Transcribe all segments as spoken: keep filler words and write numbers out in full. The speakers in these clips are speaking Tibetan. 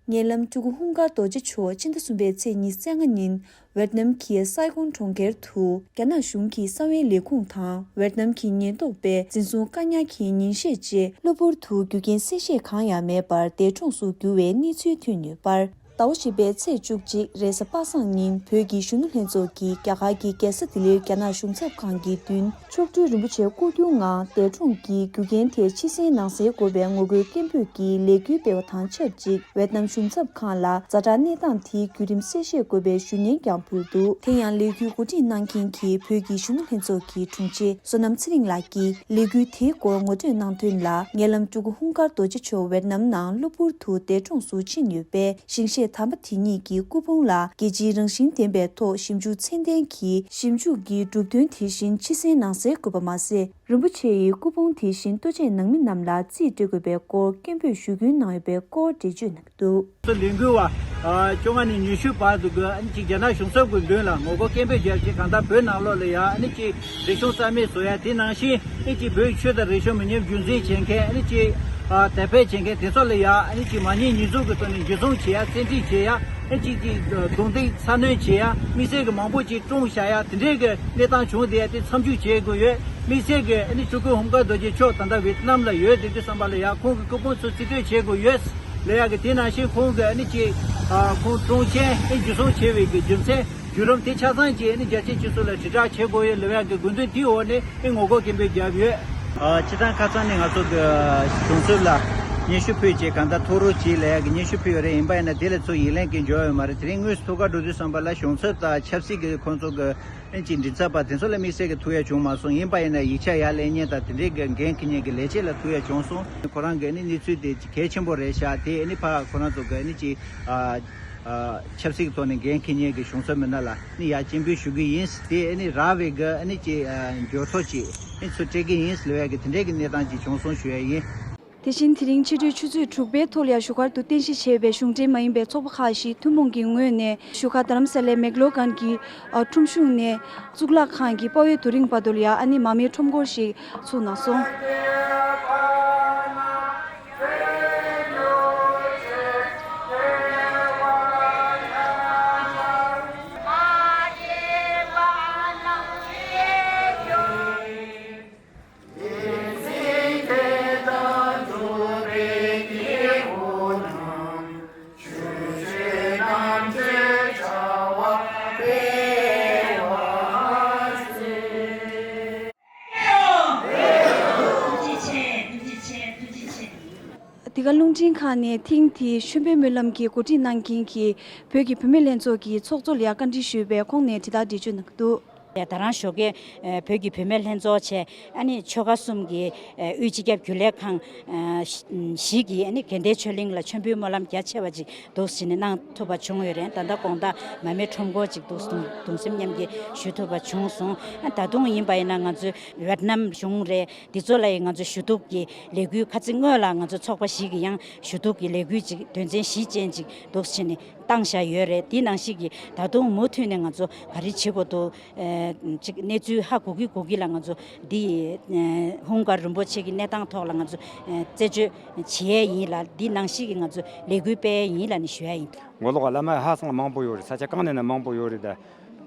ཉེ་ལམ་སྤྲུལ་སྐུ་ཧཱུྃ་ཀར་རྡོ་རྗེ་མཆོག་ཕྱི་ཟླ་གསུམ་པའི་ཚེས་ཉི་ཤུ་རྩ་ལྔ་ཉིན། ཝེད་ནམ་གྱི་སའི་གོང་གྲོང་ཁྱེར་དུ། རྒྱ་ནག་གཞུང་གི་གསང་བའི་ལས་ཁུངས་དང་། ཝེད་ནམ་གྱི་ཉེན་རྟོག་པས་འཛིན་བཟུང་བཀག་ཉར་གྱི་ཉིན་ཤས་རྗེས། གློ་བུར་དུ་རྒྱུ་རྐྱེན་གསལ་བཤད་གང་ཡང་མེད་པར། འདས་གྲོངས་སུ་གྱུར་བའི་གནས་ཚུལ་ཐོན་ཡོད་པར། ཟླ་བ་བཞི་པའི་ཚེས་བཅུ་གཅིག་རེས་གཟའ་པ་སངས་ཉིན། བོད་ཀྱི་གཞོན་ནུ་ལྷན་ཚོགས་ཀྱིས་རྒྱ་གར་གྱི་རྒྱལ་ས་ལྡི་ལིར་རྒྱ་ནག་གཞུང་ཚབ་ཁང་གི་མདུན། མཆོག་སྤྲུལ་རིན་པོ་ཆེ་སྐུ་གྱུར་ངང་འདས་གྲོངས་ཀྱི་རྒྱུ་རྐྱེན་ཐད་ཕྱི་གསལ་ནང་གསལ་དགོས་པའི་ངོ་རྒོལ་སྐད་འབོད་ཀྱི་ལས་འགུལ་སྤེལ་བ་དང་ཆབས་ཅིག་ཝེད་ནམ་གཞུང་ཚབ་ཁང་ལ་ཛ་དྲག་གནས་སྟངས་དེའི་བརྒྱུད་རིམ་གསལ་བཤད་དགོས་པའི་ཞུ་སྙན་ཀྱང་ཕུལ་འདུག་དེ་ཡང་ལས་འགུལ་གོ་སྒྲིག་གནང་མཁན་གྱི་བོད་ཀྱི་གཞོན་ནུ་ལྷན་ཚོགས་ཀྱི་དྲུང་ཆེ་བསོད་ནམས་ཚེ་རིང་ལགས་ཀྱིས། ལས་འགུལ་དེའི་སྐོར་ངོ་སྤྲོད་གནང་དོན་ལ། ཉེ་ལམ་སྤྲུལ་སྐུ་ཧཱུྃ་ཀར་རྡོ་རྗེ་མཆོག་ཝེད་ནམ་ནང་གློ་བུར་དུ་འདས་གྲོངས་སུ་ཕྱིན་ཡོད་པས། ཞིང་གཤེགས་དམ་པ་དེ་ཉིད་ཀྱི་སྐུ་ཕུང་ལ་རྒྱལ་སྤྱིའི་རང་བཞིན་ལྡན་པའི་ཐོག་ཞིབ་འཇུག་ཚད་ལྡན་གྱི་ཞིབ་འཇུག་གི་གྲུབ་དོན་དེ་བཞིན་ཕྱི་གསལ་ནང་གསལ་དགོས་པ་མ་ཟད། རིན་པོ་ཆེ་ཡི་སྐུ་ཕུང་དེ་བཞིན་ལྟོ་ཆས་ནང་མི་རྣམས་ལ་རྩིས་སྤྲོད་དགོས་པའི་སྐོར་སྐད་འབོད་ཞུ་སྐུལ་གནང་ཡོད་པའི་སྐོར་འགྲེལ་བརྗོད་གནང་གི་འདུག་ཚོ་ལས་འགུལ་བ། ཨ། བཅོ་ལྔ་ནས་ཉི་ཤུ་བར་དུ་གི་ཨ་ནི་ཅིག་རྒྱ་ནག་གཞུང་ཚབ་ཀྱི་མདུན་ལ་ངོ་རྒོལ་སྐད་འབོད་རྒྱབ་བྱས། གང་ལྟར་བོད་ནང་ལོགས་ལ་ཡ་ཨ་ནི་ཅིག་རིག་གཞུང་རྩ་མེད་བཟོ་ཡ། དེ་ནང་བཞིན་ཨ་ནི་ཅིག་བོད་ཆོས་དང་རིག་གཞུང་མི་ཉམས་རྒྱུན་འཛིན་བྱེད་མཁན། ཨ་ནི་ཅིག་ཨ། དར་སྤེལ་བྱེད་མཁན་དེ་ཚོ་ལ་ཡ་ཨ་ནི་ཅིག་མ་ཉེས་ཉེས་འཛུགས་ཀྱི་ཐོག་ནས་འཇུ་བཟུང་བྱེད་ཡ། བཙན་ཁྲིད་བྱེད་ཡ། ཨ་ནི་ཅིག་ཅིག་རྡུང་རྡེག་འཚར་གནོན་བྱེད་ཡ། དམིགས་བསལ་གྱི་མང་པོ་ཅིག་བཀྲོངས་བཞག་ཡ། དེ་འདྲའི་གི་གནས་སྟངས་བྱུང་བསྡད་ཡ་དེ་མཚམས་འཇོག་བྱེད་དགོས་ཡོད། དམིགས་བསལ་གྱི་ཨ་ནི་སྤྲུལ་སྐུ་ཧཱུྃ་ཀར་རྡོ་རྗེ་མཆོག་ད་ལྟ་ཝེ་ཏི་ནམ་ལ་ཡོད་དེ་དུས་ཙམ་པ་ལ་ཡ་ཁོང་གི་སྐུ་ཕུང་ཚོ་རྩིས་སྤྲོད་བྱེད་དགོས་ཡོད་ལབ་ཡ་གི། དེ་ནང་བཞིན་ཁོང་གི་ཨ་ནི་ཅིག་ཨ། ཁོང་བཀྲོངས་མཁན་ཨ་ནི་འཇུ་བཟུང་བྱས་པའི་གི་རྒྱུ་མཚན་བརྒྱུད་རིམ་དེ་ཆ་ཚང་ཅིག་ཨ་ནི་རྒྱལ་སྤྱིའི་སྤྱི་ཚོགས་ལ་དྲིལ་བསྒྲགས་བྱེད་དགོས་ཡོད་ལབ་ཡ་གི་དགོས་འདུན་དེའི་འོག་ནས་ཨ་ནི་ངོ་རྒོལ་སྐད་འབོད་བརྒྱབ་ཡོད། ཨ། སྤྱིར་བཏང་ཁ་སང་ནས་ང་ཚོ་གི་གཞུང་ཚབ་ལ་སྙན་ཞུ་ཕུལ་བྱས། གང་ལྟར་ཐུགས་རོགས་གྱིས་ལབ་ཡ་གི་སྙན་ཞུ་ཕུལ་ཡོད་རེད། ཡིན་པ་ཡིན་ན་དེ་ལས་ཚུར་ཡིག་ལན་གྱི་འབྱོར་ཡོད་མ་རེད། དེ་རིང་དངོས་སུ་ཐུག་གར་འགྲོ་དུས་ཙམ་པ་ལ་གཞུང་ཚབ་དང་ཆབ་སྲིད་ཀྱི་ཁོང་ཚོ་གི་ཨ་ནི་ཅིག་མགྲིན་ཚབ་པ་དེ་ཚོ་ལ་དམིགས་བསལ་གྱི་ཐུག་ཡ་བྱུང་མ་སོང་། ཡིན་པ་ཡིན་ན་ཡིག་ཆ་ཡར་ལེན་མཁན་དང་དེ་འདྲའི་གི་འགན་འཁྱེར་མཁན་གྱི་ལས་བྱེད་ལ་ཐུག་ཡ་བྱུང་སོང་། ཁོ་རང་གི་ཨ་ནི་གནས་ཚུལ་དེ་གལ་ཆེན་པོ་རེད་ཤག་དེ་ཨ་ནི་ཕར་ཁོ་རང་ཚོ་གི་ཨ་ནི་ཅིག་ཨ། ཨ། ཆབ་སྲིད་ཀྱི་ཐོག་ནས་འགན་འཁྱེར་མཁན་གྱི་གཞུང་ཚབ་མི་སྣ་ལ་ཨ་ནི་ཡར་སྤྱན་འབུལ་ཞུ་གི་ཡིན། དེ་ཨ་ནི་རག་པའི་གི་ཨ་ནི་ཅིག་ཨ། འབྱོར་ཐོ་ཅིག་ཨ་ནི་ཚུར་སྤྲད་གི་ཡིན་ལབ་ཡ་གི་དེ་འདྲའི་གི་གནས་སྟངས་ཅིག་བྱུང་སོང་ཞུ་ཡ་ཡིན། དེ་བཞིན་དེ་རིང་ཕྱི་དྲོའི་ཆུ་ཚོད་དྲུག་པའི་ཐོག་ལ་ཡང་བཞུགས་སྒར་དུ་རྟེན་གཞི་བྱས་པའི་གཞུང་འབྲེལ་མ་ཡིན་པའི་ཚོགས་པ་ཁག་ཞིག་ཐུན་མོང་གི་ངོས་ནས་བཞུགས་སྒར་རྡ་རམ་ས་ལའི་མེག་ལོར་གྷན་གྱི་ཁྲོམ་གཞུང་ནས་གཙུག་ལག་ཁང་གི་དཔའ་བོའི་རྡོ་རིང་བར་དུ་ལ་ཡང་ཨ་ནི་མར་མེའི་ཁྲོམ་སྐོར་ཞིག་ཚུགས་གནང་སོང་། འདི་ག་རླུང་འཕྲིན་ཁང་ནས་ཐེངས་འདིའི་མཆོད་འབུལ་སྨོན་ལམ་གྱི་གོ་སྒྲིག་གནང་མཁན་གྱི་བོད་ཀྱི་བུད་མེད་ལྷན་ཚོགས་ཀྱི་ཚོགས་གཙོ་ལ་ཡང་བཀའ་འདྲི་ཞུས་པས་ཁོང་ནས་དྲི་བརྡ་འགྲེལ་བརྗོད་གནང་གི་འདུག་ད་རང་ཞོགས་ཀས་བོད་ཀྱི་བུད་མེད་ལྷན་ཚོགས་བྱས། ཨ་ནི་ཆོལ་ཁ་གསུམ་གྱི་དབུས་སྤྱི་ཁྱབ་རྒྱུན་ལས་ཁང་བཞི་གིས་ཨ་ནི་དགེ་ལྡན་ཆོས་གླིང་ལ་མཆོད་འབུལ་སྨོན་ལམ་རྒྱ་ཆེ་བ་ཅིག་འདུག་སེ་བྱས་ནས་གནང་ཐུབ་པ་བྱུང་ཡོད་རེད། ད་ལྟ་དགོང་དག་མར་མེ་ཁྲོམ་སྐོར་ཅིག་འདུག་གདུང་གདུང་སེམས་མཉམ་སྐྱེད་ཞུ་ཐུབ་པ་བྱུང་སོང་། ཨ་ད་དུང་ཡིན་པ་ཡིན་ན་ང་ཚོའི་ཝེད་ནམ་གཞུང་རེད། འདི་ཚོ་ལ་ཡང་ང་ཚོ་ཞུ་གཏུག་གི་ལས་འགུལ་ཁ་ཚིག་སྔོན་ལ་ང་ཚོ་ཚོགས་པ་ཞིག་གིས་ཡང་ཞུ་གཏུག་གི་ལས་འགུལ་ཅིག་དོན་ཚན་བཞི་ཅན་ཅིག་འདུག་སེ་བྱས་ནས་བཏང་བཞག་ཡོད་རེད། དེ་ནང་བཞིན་གྱི་ད་དུང་མུ་མཐུད་ནས་ང་ཚོ་ག་རེ་བྱེད་དགོས་འདུག་ཨ་ཅིག་གནས་ཚུལ་ཧ་གོ་གི་གོ་གི་ལ་ང་ཚོ་འདི་ཨ་ཧཱུྃ་ཀར་རིན་པོ་ཆེ་གི་གནས་སྟངས་ཐོག་ལ་ང་ཚོ་ཨ་རྩད་གཅོད་བྱེད་ཡས་ཡིན་ལ། འདི་ནང་བཞིན་གྱི་ང་ཚོ་ལས་འགུལ་སྤེལ་ཡས་ཡིན་ལབ་ནས་ཞུ་ཡས་ཡིན། མགོ་ལོག་བླ་མ་ཧ་སང་མང་པོ་ཡོད་རེད། ས་ཆ་གང་ནས་ན་མང་པོ་ཡོད་རེད། ད་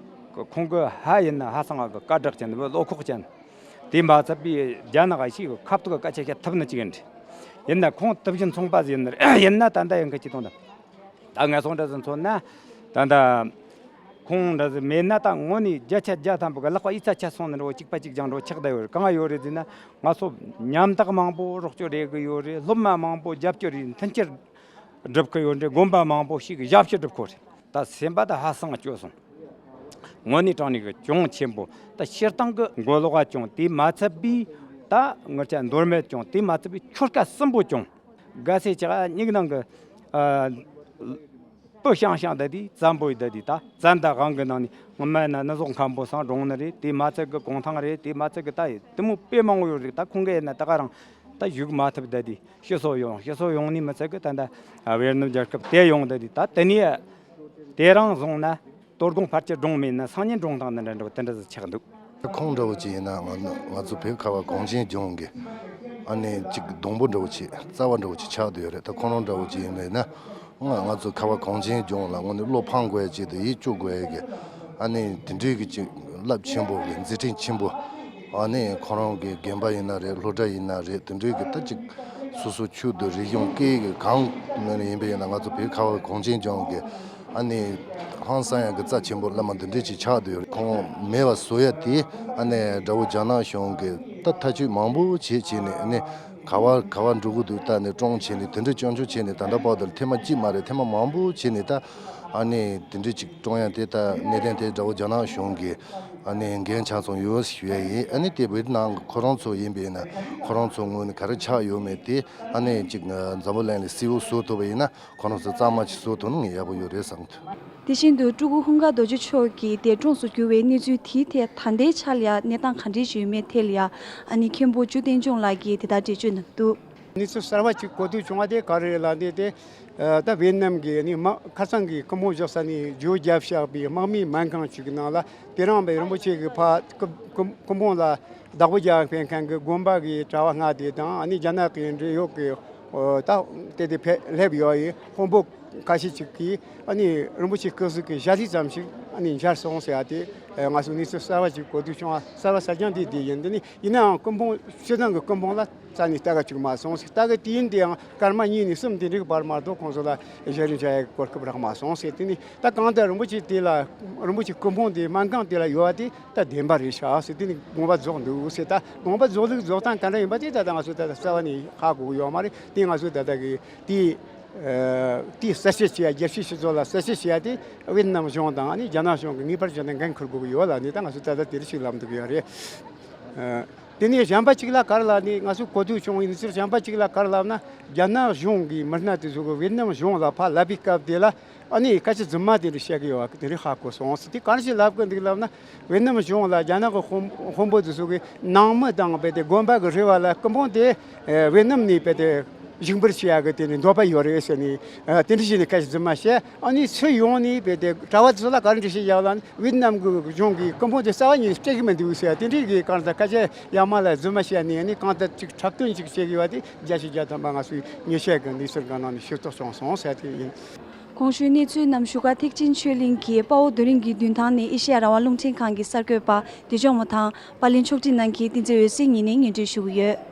ཁོང་གི་ཧ་ཡིན་ན་ཧ་སང་གི་སྐད་གྲགས་ཅན་བློ་ཁོག་ཅན། དེ་མ་ཚད་པའི་རྒྱ་ནག་ཞིག་ཁ་ཐུག་གི་སྐད་ཆ་བཤད་ཐུབ་ནི་ཅིག་ཡིན་རེད། ཡིན་ན་ཁོང་དུ་བཞིན་ཚོང་པ་ཟིག་ཡིན་ན་ཡིན་ན་ད་ལྟ་ཡང་གི་ཅི་དང་ད། ད་ངན་སོང་འདྲ་ཟིག་མཚོན་ན། ད་ད་ཁོང་འདྲ་ཟིག་མེད་ན་ད་དངོས་ནས་བརྒྱ་ཆ་བརྒྱ་ཐམ་པ་གི་ལག་པ་ཡིད་ཚ་ཆད་སོང་ནི་འདྲ་བོ། གཅིག་པ་གཅིག་རྐྱང་འདྲ་བོ་ཆགས་བསྡད་ཡོད་རེད། གང་ཡོད་རེད་ཟེར་ན། ང་ཚོ་ཉམ་ཐག་མང་པོ་རོགས་སྐྱོར་རེད་གི་ཡོད་རེད། སློབ་མ་མང་པོ་རྒྱབ་སྐྱོར་རེད། མཐུན་རྐྱེན་སྒྲུབ་གི་ཡོད་རེད། དགོན་པ་མང་པོ་ཞིག་གི་ཞབས་ཕྱི་སྒྲུབ་གི་རེད། ད་སེམས་པ་ད་ཧ་སང་སྐྱོ་སོང་། དངོས་གནས་དྲང་གནས་ཀྱི་གྱོང་ཆེན་པོ། ད་སྤྱིར་བཏང་གི་མགོ་ལོག་ག་གྱོང་། དེ་མ་ཚད་པའི་ད་ངར་ཆ་འདོར་མེད་གྱོང་། དེ་མ་ཚད་པའི་ཆོལ་ཁ་གསུམ་པོ་གྱོང་། དགའ་སེ་ཆགས་སྙིང་ནང་གི་ཨ། སྤུ་ཤང་ཤང་བསྡད་དེ་བཙན་པོ་ཡི་བསྡད་དེ། ད་བཙན་དང་དབང་གི་ནང་ནས་ངོ་མ་ཡིན་ན་ནུ་ཟོག་མཁན་པོ་སང་གྲོངས་ནི་རེད། དེ་མ་ཚད་གི་གུང་ཐང་རེད། དེ་མ་ཚད་གི་ད་ཡི་དེ་མོ་དཔེ་མང་པོ་ཡོད་རེད། ད་ཁོང་གི་ཡིན་ན་ད་ག་རང་ད་བཞུགས་མ་ཐུབ་བསྡད་དེ། ཕྱི་སོ་ཡོང་། ཕྱི་སོ་ཡོང་ནི་མི་ཚད་གི་ད་ད་ཝེར་ནུབ་རྒྱལ་ཁབ་དེ་ཡོང་བསྡད་དེ། ད་དེ་ནས་དེ་རང་བཟུང་ན། དོ་དགོང་ཕལ་ཆེར་གྲོངས་མེད་ན་སང་ཉིན་གྲོངས་སྟངས་འདི་འདྲ་འདྲ་བོ་དེ་འདྲ་ཟིག་ཆགས་འདུག་ཁོང་འདྲ་བོ་ཅིག་ཡིན་ན་ང་ང་ཚོ་བོད་ཁ་བ་གངས་ཅན་ལྗོངས་ཀྱི་ཨ་ནི་ཅིག་སྡོང་པོ་འདྲ་བོ་ཅིག་རྩ་བ་འདྲ་བོ་ཅིག་ཆགས་བསྡད་ཡོད་རེད། ད་ཁོང་རང་འདྲ་བོ་ཅིག་ཡིན་པ་ཡིན་ན་ ང་ང་ཚོ་ཁ་བ་གངས་ཅན་ལྗོངས་ལ་དངོས་གནས་བློ་ཕམ་དགོས་ཡ་ཅིག་དང་ཡིད་སྐྱོ་དགོས་ཡ་གི་ཨ་ནི་དེ་འདྲའི་གི་ཅིག་རླབས་ཆེན་པོ་གི་མཛད་འཕྲིན་ཆེན་པོ། ཨ་ནི་ཁོ་རང་གི་དགོན་པ་ཡིན་ན་རེད། སློབ་གྲྭ་ཡིན་ན་རེད། དེ་འདྲའི་གི་ད་ཅིག་སོ་སོ་ཆོས་དང་རིག་གཞུང་སྐད་གི་གང་ངོས་ནས་ཡིན་པ་ཡིན་ན་ང་ཚོ་བོད་ཁ་བ་གངས་ཅན་ལྗོངས་གི་ཨ་ནི་ཧང་སང་ཡ་གི་རྩ་ཆེན་པོ་བླ་མ་འདི་འདྲའི་ཅིག་ཆགས་བསྡད་ཡོད་རེད། ཁོང་མེད་པ་བཟོ་ཡ་དེ་ཨ་ནི་དགྲ་བོ་རྒྱ་ནག་གཞུང་གི་ད་ཐག་གཅོད་མང་པོ་བྱས་བྱས་ནས་ཨ་ནི། ག་བ་ག་བ་འགྲོ་གི་འདུག་ལྟ་ནས་བཀྲོངས་བྱས་ནས་དེ་འདྲ་སྐྱོན་བརྗོད་བྱས་ནས་ད་ལྟ་བར་དུ་ཐེངས་མ་གཅིག་མ་རེད། ཐེངས་མ་མང་པོ་བྱས་ནས་ད་ཨ་ནི་དེ་འདྲ་ཅིག་བཀྲོངས་ཡ་དེ་ད་གནད་དོན་དེ་དགྲ་བོ་རྒྱ་ནག་གཞུང་གི་ཨ་ནི་འགན་ཆ་ཚང་ཡོད་ཞུ་ཡ་ཡིན། ཨ་ནི་དེ་བོད་ནང་གི་ཁོ་རང་ཚོ་ཡིན་པས་ན་ཁོ་རང་ཚོ་ངོས་ནས་ག་རེ་ཆགས་ཡོད་མེད་དེ་ཨ་ནི་ཅིག་འཛམ་བུ་གླིང་ལ་གསལ་བོ་བཟོ་ཐུབ་པ་ཡིན་ན་ཁོ་རང་ཚོ་གཙང་མ་ཅིག་བཟོ་ཐུབ་ན་ངས་ཡག་པོ་ཡོད་རེད་བསམ་གི་འདུག་དེ་བཞིན་དུ་སྤྲུལ་སྐུ་ཧཱུྃ་ག་རྡོ་རྗེ་མཆོག་གིས་འདས་གྲོངས་སུ་གྱུར་བའི་གནས་ཚུལ་དེའི་ཐད་ད་ལྟའི་ཆར་ལ་ཡང་གནས་སྟངས་ག་འདྲ་ཞིག་ཡོད་མེད་ཐད་ལ་ཡང་ཨ་ནི་མཁན་པོ་ཇོ་བསྟན་སྐྱོང་ལགས་ཀྱིས་དེ་ལྟར་འགྲེལ་བརྗོད་གནང་འདུག་གནས་ཚུལ་གསར་བ་ཅིག་གོ་ཐོས་བྱུང་བ་དེ་ག་རེ་རེད་ལབ་ན་དེ། ད་བེད་ནམ་གྱི་ནི་དམག་ཁ་སང་གི་སྐུ་འབུམ་བཞག་ས་ནས་བརྗོད་བརྒྱབ་བཞག་པའི་དམག་མིའི་སྨན་ཁང་ཅིག་གི་ནང་ལ་དེ་རིང་བའི་རིན་པོ་ཆེ་གི་ཕ་སྐུ་སྐུ་སྐུ་འབུམ་ལ་བདག་པོ་རྒྱག་མཁན་གྱི་དགོན་པ་གི་གྲྭ་བ་ལྔ་དེ་དང་ཨ་ནི་རྒྱ་ནག་གི་འབྲེལ་ཡོད་ཀྱི་ད་དེ་དེ་ཕེབས་སླེབས་ཡོད་ཡིན། དཔོན་པོ་ཁ་ཤས་ཅིག་གིས་ཨ་ནི་རིན་པོ་ཆེ་སྐུ་གཟུགས་ཀྱི་ཞལ་རས་ཙམ་ཞིག་ཨ་ནི་འབྱར་སོང་ཟེར་ཡ་དེ་ང་ཚོ་གནས་ཚུལ་གསར་བ་ཅིག་གོ་ཐོས་བྱུང་བ་གསར་བ་གསར་རྐྱང་དེ་དེ་ཡིན། འདི་ནི་ཡིན་ནའང་སྐུ་འབུམ་སྤྱིར་བཏང་གི་སྐུ་འབུམ་ལ་རྩ་ནས་ལྟ་ག་བཅུག་མ་སོང་ཟེར། ལྟ་གི་དུས་ཡུན་དེའང་སྐར་མ་གཉིས་ནས་གསུམ་དེ་འདྲའི་བར་མ་གཏོགས་ཁོང་ཚོ་ལ་བཞེས་རིམ་བྱ་ཡ་གི་གོ་སྐབས་རག་མ་སོང་ཟེར། དེ་ནི་ད་གང་ལྟར་རིན་པོ་ཆེ་དེ་ལ་རིན་པོ་ཆེ་སྐུ་འབུམ་དེ་སྨན་ཁང་དེ་ལ་ཡོད་པ་དེ་ད་བདེན་པ་རེད་ཤག་ཟེར། དེ་ནི་དགོངས་པ་རྫོགས་འདུག་ཟེར། ད་དགོངས་པ་རྫོགས་ལུགས་རྫོགས་སྟངས་ག་འདྲ་ཡིན་པ་དེ་ད་ལྟ་ང་ཚོ་ད་ལྟ་རྩ་བ་ནས་ཧ་གོ་གི་ཡོད་མ་རེད། དེ་ང་ཚོ་ད་ལྟ་གི་དེ་དེ་གསལ་བཤད་བྱེད་ཡ། རྒྱལ་སྤྱིའི་སྤྱི་ཚོགས་ལ་གསལ་བཤད་བྱེད་ཡ་དེ་ཝེ་ཏི་ནམ་གཞུང་དང་ཨ་ནི་རྒྱ་ནག་གཞུང་གི་ངེས་པར་བྱས་ནས་འགན་འཁུར་དགོས་ཀྱི་ཡོད་ལབ་ནས་ད་ང་ཚོ་ད་ལྟ་དེ་རིགས་ཤིག་ལབ་འདུག་ཡོད་རེད། དེ་ནས་གཞན་པ་གཅིག་ལ་ག་རེ་ལབ་ནས་ང་ཚོ་གོ་ཐོས་བྱུང་བའི་གནས་ཚུལ་གཞན་པ་གཅིག་ལ་ག་རེ་ལབ་ན། རྒྱ་ནག་གཞུང་གི་མི་སྣ་དེ་ཚོ་གི་ཝེ་ཏི་ནམ་གཞུང་ལ་ཕར་ལབ་པའི་སྐབས་དེ་ལ་ཨ་ནི་སྐད་ཆ་རྫུན་མ་དེ་འདྲ་བཤད་ཀྱི་ཡོད་པ་དེ་འདྲ་ཧ་གོ་སོང་ཟེར། དེ་ག་རེ་ཞིག་ལབ་ཀྱི་འདུག་ལབ་ན། ཝེ་ཏི་ནམ་གཞུང་ལ་རྒྱ་ནག་གི་དཔོན་དཔོན་པོ་དེ་ཚོ་གི་ནང་མི་དང་རྦད་དེ་དགོན་པ་གི་རེ་བ་ལ་སྐུ་འབུམ་དེ་ཝེ་ཏི་ནམ་ནས་རྦད་དེ་བཞུགས་འབུལ་བྱེད་ཡག་གི་དེ་ནས་འདོད་པ་ཡོད་རེད་ཟེར་ནས་དེ་འདྲ་བྱས་ནས་སྐད་ཆ་རྫུན་མ་བཤད། ཨ་ནི་ཚུར་ཡོང་ནས་རྦད་དེ་གྲྭ་བ་དེ་ཚོ་ལ་ག་རེ་འདྲ་བཤད་ཡག་ལབ་ན། ཝེ་ཏི་ནམ་གི་གཞུང་གིས་སྐུ་འབུམ་དེ་རྩ་བ་ཉིད་ནས་སྤྲད་ཀྱི་མི་འདུག་ཟེར། དེ་འདྲའི་གི་གང་ལྟར་སྐད་ཆ་ཡ་མ་ལ་རྫུན་མ་བཤད་ནས་ཨ་ནི་གང་ལྟར་ཅིག་འཁྲབ་སྟོན་ཅིག་བྱེད་ཀྱི་ཡོད་པ་དེ་བརྒྱ་ཆ་བརྒྱ་ཐམ་པ་ང་ཚོའི་ཉེས་ཆད་ཀྱི་གནས་ཚུལ་གི་ནང་ནས་ཤེས་རྟོགས་བྱུང་སོང་ཟེར་དེ་ཡིན། གོང་ཞུས་གནས་ཚུལ་རྣམས་བཞུགས་སྒར་ཐེག་ཆེན་ཆོས་གླིང་གི་དཔའ་བོ་རྡོ་རིང་གི་མདུན་ཐང་ནས་ཨེ་ཤེ་ཡ་རང་དབང་རླུང་འཕྲིན་ཁང་གི་གསར་འགོད་པ་བདེ་མཆོག་མོ་དང་པར་ལེན་ཕྱོགས་སྒྲིག་གནང་མཁན་བསྟན་འཛིན་འོད་ཟེར་གཉིས་ནས་སྙན་སྒྲོན་ཞུ་གི་ཡོད།